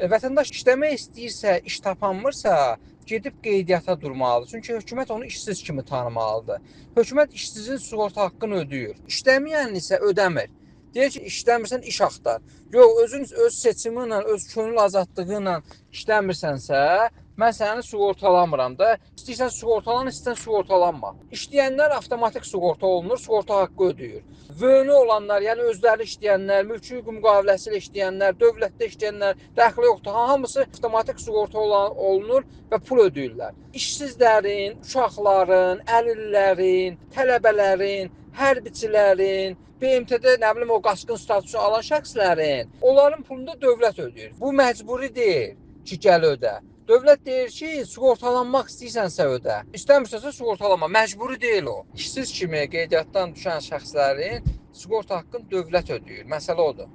Vətəndaş işləmək istəyirsə, iş tapanmırsa, gedib qeydiyyata durmalıdır. Çünki hökumət onu işsiz kimi tanımalıdır. Hökumət işsizin sığorta haqqını ödəyir. İşləməyən isə ödəmir. Deyir ki, işləmirsən, iş axtar. Yox, özün öz seçimi ilə, öz könül azadlığı ilə işləmirsənsə, mən səni sığortalamıram da. İstəyirsən sığortalan, istəyirsən sığortalanma. İşləyənlər avtomatik sığorta olunur, sığorta haqqı ödəyir. Vönü olanlar, yəni özləri işləyənlər, mülki hüquq müqaviləsi ilə işləyənlər, dövlətdə işləyənlər, dəxli yoxdur. Hamısı avtomatik sığorta olunur və pul ödəyirlər. İşsizlərin, uşaqların, əlillərin, tələbələrin, hərbiçilərin, BMT-də nə bilim o qaçqın statusu alan şəxslərin, onların pulunu da dövlət ödəyir. Bu məcburi deyil ki, gəl ödə. Dövlət deyir ki, sığortalanmaq istəyirsənsə ödə. İstəmirsənsə sığortalanma, məcburi deyil o. İşsiz kimi qeydiyyatdan düşən şəxslərin sığorta haqqını dövlət ödəyir. Məsələ odur.